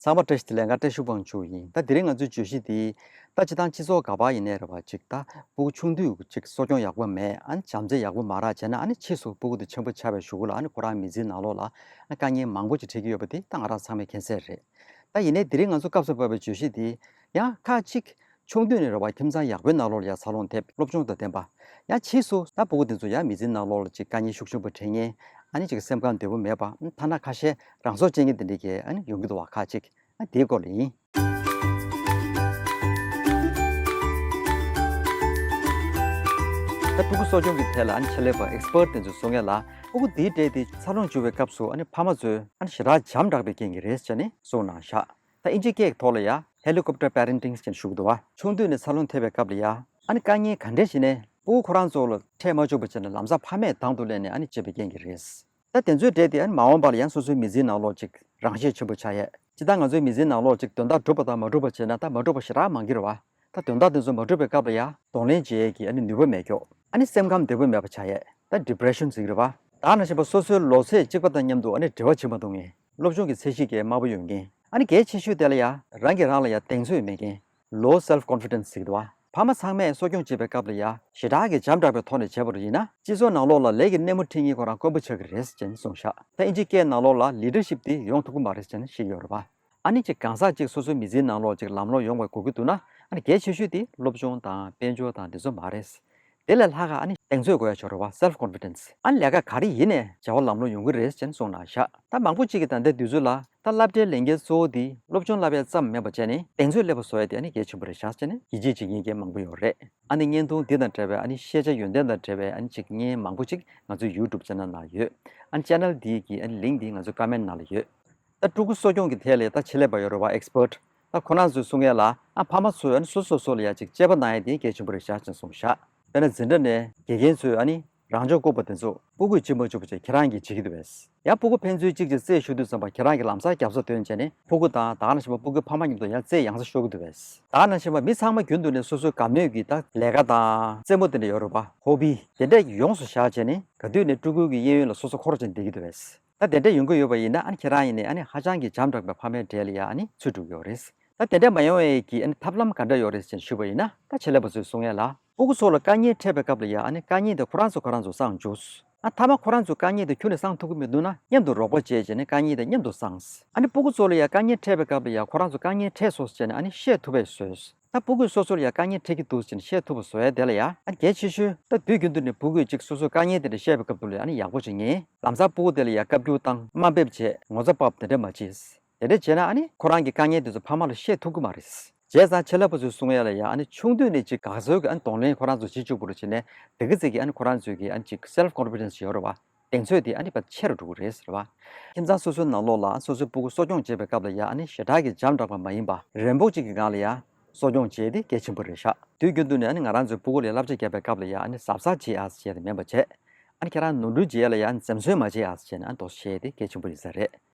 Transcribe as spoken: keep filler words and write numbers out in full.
ཚང་མ་བཀྲ་ཤིས་བདེ་ལེགས། ང་བཀྲ་ཤིས་དབང་ཕྱུག་ཡིན། ད་དེ་རིང་ང་ཚོའི་བརྗོད་གཞི་འདི་ད་སྤྱིར་བཏང་སྤྱི་ཚོགས་ག་པར་ཡིན་ནའི་རེད་བ། ཅིག་ད་སྤུ་གུ་ཆུང་དུས་ཅིག་གསོ་སྐྱོང་ཡག་པོ་མེད། ཨ་ནི་བྱམས་བརྩེ་ཡག་པོ་མ་རག་བྱས་ན། ཨ་ནི་ཕྱིས་སུ་སྤུ་གུ་དེ་ཆེན་པོ་ཆགས་པའི་གཞུག་གུ་ལ་ཨ་ནི་ཁོ་རང་མི་ཚེའི་ནང་ལོགས་ལ་ཨ་དཀའ་ངལ་མང་པོ་ཅིག་འཕྲད་ཀྱི་ཡོད་པ་དེ་ད་ང་རང་ཚང་མས་མཁྱེན་གསལ་རེད། ད་ཡིན་ནའི་དེ་རིང་ང་ཚོ་སྐབས་སུ་བབས་པའི་བརྗོད་གཞི་འདི་ཡང་ཁག་ཅིག་ཆུང་དུས་ནས་རེད་བ། ཁྱིམ་ཚང་ཡག་པོའི་ནང་ལོགས་ལ་ཡང་འཚར་ལོངས་ཐེབས། སློབ་སྦྱོང་དང་ལྡན་པ། ཡང་ཕྱིས་སུ་ད་སྤུ་གུ་དེ་ཚོ་ཡང་མི་ཚེའི་ནང་ལོགས་ལ་ཅིག་དཀའ་ངལ་ཤུགས་ཆེན་པོ་འཕྲད་མཁན། ཨ་ནི་ཅིག་སེམས་ཁམས་བདེ་པོ་མེད་པ། ཐ་ན་ཁ་ཤས་རང་སྲོག་བཅད་མཁན་དེ་འདྲ་གས་ཨ་ནི་ཡོང་གི་འདུག་བ། ཁག་ཅིག་ཨ་དེའི་སྐོར་ལ་ཡིན། ད་ཕྲུ་གུ་གསོ་སྐྱོང་གི་ཐད་ལ་ཨ་ནི་ཆེད་ལས་པ་ཨེག་སི་པར་ཊི་དེ་ཚོས་གསུང་ཡ་ལ། ཕྲུ་གུ་དེའི་གྲས་དེ་འཚར་ལོངས་བྱུང་བའི་སྐབས་སུ་ཨ་ནི་ཕ་མ་ཚོས་ཨ་ནི་ཞེ་དྲག་འཇམ་དྲགས་པའི་རྐྱེན་གྱིས་རེད་ཅེས་ནི་གསུངས་གནང་བཞག་ད་ཨིན་ཇི་སྐད་ཀྱི་ཐོག་ལ་ཡ་ཧེ་ལི་ཀོབ་ཊར་པེ་རེན་ཊིང་ཅེས་ཞུ་གི་འདུག་བ། ཆུང་དུས་ནས་འཚར་ལོངས་ཐེབས་པའི་སྐབས་ལ་ཡ་ཨ་ནི་དཀའ་ངལ་ག་འདྲས་ཞིག་ནས་སྤུ་གུ་ཁོ་རང་ཚོ་ལ་འཕྲད་མ་བཅུག་པ་བྱས་ན། ལམ་སང་ཕ་མས་དང་དུ་ལེན་ནས་ཨ་ནི་བྱས་པའི་རྐྱེན་གྱིས་རེད། ད་དེ་ཚོའི་གྲས་དེ་ཨ་ནི་མ་འོངས་པ་ལ་ཡང་སོ་སོའི་མི་ཚེའི་ནང་ལོགས་ཅིག་རང་ཤེད་ཆེན་པོ་ཆགས་ཡས། སྤྱིར་བཏང་ང་ཚོའི་མི་ཚེའི་ནང་ལོགས་ཅིག་དོན་དག་འགྲུབ་པ་དང་མ་འགྲུབ་པ་བྱས་ན། ད་མ་འགྲུབ་པ་ཞེ་དྲག་མང་གི་རེད་བ། ད་དོན་དག་དེ་ཚོ་མ་འགྲུབ་པའི་སྐབས་ལ་ཡ་གདོང་ལེན་བྱེད་ཡས་ཀྱི་ཨ་ནི་ནུས་པ་མེད་ཀྱོག་ཨ་ནི་སེམས་ཁམས་བདེ་པོ་མེད་པ་ཆགས་ཡས། ད་ཌི་པི་རེ་ཤན་ཟེར་གི་རེད་བ། ད་ནང་བཞིན་པ་སོ་སོའི་ལོ་ཚད་གཅིག་པ་དང་མཉམ་དུ་ཨ་ནི་འབྲེལ་བ་བྱེད་མ་ཐུབ་མཁན། སློབ་སྦྱོང་གི་ཚད་གཞི་གས་དམའ་པོ་ཡོད་མཁན། ཨ་ནི་གལ་ཆེ་ཤོས་དེ་ལ་ཡ་རང་གིས་རང་ལ་ཡ་གདེང་ཚོད་མེད་མཁན། ལོ་སེལ་ཕི་ཀོན་ཕི་ཌེན་སི་ཟེར་གི་འདུག་བ། ཕ་མ་ཚང་མས་གསོ་སྐྱོང་བྱེད་པའི་སྐབས་ལ་ཡ་ཞེ་དྲག་གི་འཇམ་དྲགས་པའི་ཐོག་ནས་བྱས་པ་རུ་ཡིན་ན། སྤྱི་ཚོགས་ནང་ལོགས་ལ་ལས་ཀྱི་སྣེ་མོ་ཁྲིད་མཁན་ཁོ་རང་དཀོན་པོ་ཆགས་ཀྱི་རེད་ཅེས་གསུངས་བཞག་ད་ཨིན་ཇི་སྐད་ནང་ལོགས་ལ་ལི་ཌར་ཤིབ་དེ་ཡོང་ཐུབ་ཀྱི་མ་རེད་ཅེས་བཤད་ཀྱི་ཡོད་རེད་བ། ཨ་ནི་ཅིག་གང་ཟག་ཅིག་སོ་སོའི་མི་ཚེའི་ནང་ལོགས་ཅིག་ལམ་ལྷོང་ཡོང་བའི་དགོས་ཀྱི་འདུག་ན། ཨ་ནི་གལ་ཆེ་ཤོས་དེ་སློབ་སྦྱོང་དང་དཔལ་འབྱོར་དང་འདི་ཚོ་མ་རེད། དེ་ལས་ལྷག་ག་ཨ་ནི་གདེང་ཚོད་དགོས་ཡ་ཅིག་ཡོད་རེད་བ། སེལ་ཕི་ཀོན་ཕི་ཌེན་སི། ཨ་ནི་ལས་ཀ་ག་རེ་ཡིན་ནའི་བྱ་བ་ལམ་ལྷོང་ཡོང་གི་རེད་ཅེས་གསུངས་གནང་བཞག་ད་མང་པོ་ཅིག་གིས་ད་ལྟའི་དུས་ཚོད་ལ་ད་སློབ་གྲྭའི་ལས་འགན་གཙོ་བོ་དེ་སློབ་སྦྱོང་བསླབ་ཡ་ཙམ་མིན་པ་བྱས་ནས་གདེང་ཚོད་སླེབས་པ་བཟོ་ཡ་དེ་ཨ་ནི་གལ་ཆེན་པོ་རེད་བཞག་ཅེས་ནས་ཡིད་ཆེས་བྱེད་མཁན་རྐྱེན་མང་པོ་ཡོད་རེད། ཨ་ནི་བརྙན་ཐུང་འདི་དང་འབྲེལ་བའི་ཨ་ནི་ཤེས་བྱ་ཡོན་ཏན་དང་འབྲེལ་བའི་ཨ་ནི་ཅིག་བརྙན་མང་པོ་ཅིག་ང་ཚོའི་ཡུ་ཊུབ་ཅེ་ནལ་ནང་ཡོད། ཨ་ནི་ཅེ་ནལ་འདིའི་གི་ཨ་ནི་ལིང་ཀི་འདི་ང་ཚོའི་ཀོ་མེན་ཊི་ནང་ལ་ཡོད། ད་ཕྲུ་གུ་གསོ་སྐྱོང་གི་ཐད་ལ་ད་ཆེད་ལས་པ་ཡོད་རེད་བ། ཨེག་སི་པར་ཊི། ད་ཁོ་རང་ཚོས་གསུང་ཡ་ལ། ཨ་ཕ་མ་ཚོས་ཨ་ནི་སོ་སོ་སོ་ལ་ཡ་ཅིག་དཔྱད་པ་གནང་ཡ་དེ་གལ་ཆེན་པོ་རེད་བཞག་ཅེས་གསུངས་བཞག་དཔེར་ན་འཛིན་གྲྭ་ནས་དགེ་རྒན་ཚོས་ཨ་ནི་རང་སྦྱོང་བསྐུར་བ་དེ་ཚོ་སྤུ་གུས་བྱེད་མ་བཅུག་པ་བྱས་ཁྱེད་རང་གིས་བྱེད་ཀྱི་འདུག་པས། ཡང་སྤུ་གུ་ཕན་ཚུན་གཅིག་གིས་རྩེད་ཞུ་དུས་ཙམ་པ་ཁྱེད་རང་གིས་ལམ་སང་རྒྱབ་ས་འདོན་བྱས་ནས་ཕྲུ་གུ་དང་ད་ག་ནང་བཞིན་པ་སྤུ་གུའི་ཕ་མ་མཉམ་དུ་ཡང་རྩེད་ཡང་སེ་ཤོར་གྱི་འདུག་པས། ད་ག་ནང་བཞིན་པ་མི་ཚང་མ་རྒྱུན་དུ་ནས་སོ་སོའི་དགའ་མོས་ཀྱི་ད་ལས་ཀ་དང་རྩེད་མོ་དེ་འདྲ་ཡོད་རེད་པ། ཧོ་བི་དེ་འདྲ་ཡོངས་སུ་བཞག་བྱས་ནས་ག་དུས་ནས་ཕྲུ་གུ་གི་གཡས་གཡོན་ལ་སོ་སོ་འཁོར་བྱས་བསྡད་ཀྱི་འདུག་པས། ད་དེ་འདྲ་ཡོང་གི་ཡོད་པ་ཡིན་ན། ཨ་ནི་ཁྱེད་རང་ཡིན་ནའི་ཨ་ནི་ཧ་ཅང་གི་འཇམ་དྲགས་པའི་ཕ་མའི་གྲས་ལ་ཡ་ཨ་ནི་ཚུད་འགྲོ་གི་ཡོད་རེད། ད་དེ་འདྲ་མ་ཡོང་བའི་གི་ཨ་ནི་ཐབས་ལམ་ག་འདྲ་ཡོད་རེད་ཅེས་ཞུས་པ་ཡིན་ན། ད་ཆེད་ལས་པ་ཚོས་གསུང་ཡ་ལ། སྤུ་གུ་ཚོ་ལ་དཀའ་ངལ་འཕྲད་པའི་སྐབས་ལ་ཡ་ཨ་ནི་དཀའ་ངལ་དེ་ཁོ་རང་ཚོ་ཁོ་རང་ཚོ་སངས་འཇོག་ཨ་མཐའ་མ་ཁོ་རང་ཚོ་དཀའ་ངལ་དེ་ཁྱོན་ནས་སངས་ཐུབ་ཀྱི་མི་འདུག་ན། མཉམ་དུ་རོགས་པ་བྱས་བྱས་ནས་དཀའ་ངལ་དེ་མཉམ་དུ་སངས། ཨ་ནི་སྤུ་གུ་ཚོ་ལ་ཡ་དཀའ་ངལ་འཕྲད་པའི་སྐབས་ལ་ཡ་ཁོ་རང་ཚོ་དཀའ་ངལ་འཕྲད་སོང་ཟེར་ནས་ཨ་ནི་བཤད་ཐུབ་པ་བཟོས། ད་སྤུ་གུས་སོ་སོ་ལ་ཡ་དཀའ་ངལ་འཕྲད་ཀྱི་འདུག་ཟེར་ནས་བཤད་ཐུབ་པ་བཟོ་ཡ་དེ་ལ་ཡ་ཨ་ནི་གལ་ཆེ་ཤོས། ད་དུས་རྒྱུན་དུ་ནས་སྤུ་གུས་ཅིག་སོ་སོའི་དཀའ་ངལ་དེ་འདྲ་བཤད་པའི་སྐབས་དུ་ལ་ཡ་ཨ་ནི་ཡག་པོ་ཅིག་ཉན། ལམ་སང་སྤུ་གུ་དེ་ལ་ཡ་བཀའ་བཀྱོན་བཏང་། དམའ་འབེབས་བྱས། ངོ་ཚ་བབས། དེ་འདྲ་མ་བྱེད། དེ་འདྲ་བྱས་ན་ཨ་ནི་ཁོ་རང་གི་དཀའ་ངལ་དེ་ཚོ་ཕ་མ་ལ་བཤད་ཐུབ་ཀྱི་མ་རེད། བྱས་ཙང་ཆེད་ལས་པ་ཚོས་གསུང་ཡ་ལ་ཡ་ཨ་ནི་ཆུང་དུས་ནས་ཅིག་དགའ་ཚོར་གྱི་ཨ་ནི་གདོང་ལེན་ཁོ་རང་ཚོ་བྱེད་བཅུག་པ་རུ་བྱས་ནས། དེ་གི་ཚེ་གི་ཨ་ནི་ཁོ་རང་ཚོའི་གི་ཨ་ནི་ཅིག་སེལ་ཕི་ཀོན་ཕི་ཌེན་སི་ཡོད་རེད་བ། གདེང་ཚོད་དེ་ཨ་ནི་ཕར་ཆེ་རུ་འགྲོ་གི་རེད་ཟེར་བ། ཁྱིམ་ཚང་སོ་སོའི་ནང་ལོགས་ལ་སོ་སོའི་སྤུ་གུ་གསོ་སྐྱོང་བྱེད་པའི་སྐབས་ལ་ཡ་ཨ་ནི་ཞེ་དྲག་གི་འཇམ་དྲགས་པ་མ་ཡིན་པ། རན་པོ་ཅིག་གི་སྒང་ལ་ཡ་གསོ་སྐྱོང་བྱེད་ཡ་དེ་གལ་ཆེན་པོ་རེད་ཤག་དུས་རྒྱུན་དུ་ནས་ཨ་ནི་ང་རང་ཚོའི་སྤུ་གུ་ལ་བསླབ་བྱ་བརྒྱབ་པའི་སྐབས་ལ་ཡ་ཨ་ནི་གཟབ་གཟབ་བྱེད་ཨ་ཟེར་བྱས་དེ་མིན་པ་བྱས། ཨ་ནི་ཁྱེད་རང་ནོར་འཁྲུལ་བྱེད་ཡ་ལ་ཡ་ཨ་ནི་འཛེམ་ཟོན་མ་བྱེད་ཨ་ཟེར་བྱས་ནས་ཨ་ནི་དོགས་བྱེད་ཡ་དེ་གལ་ཆེན་པོ་ཡིན་ས་རེད།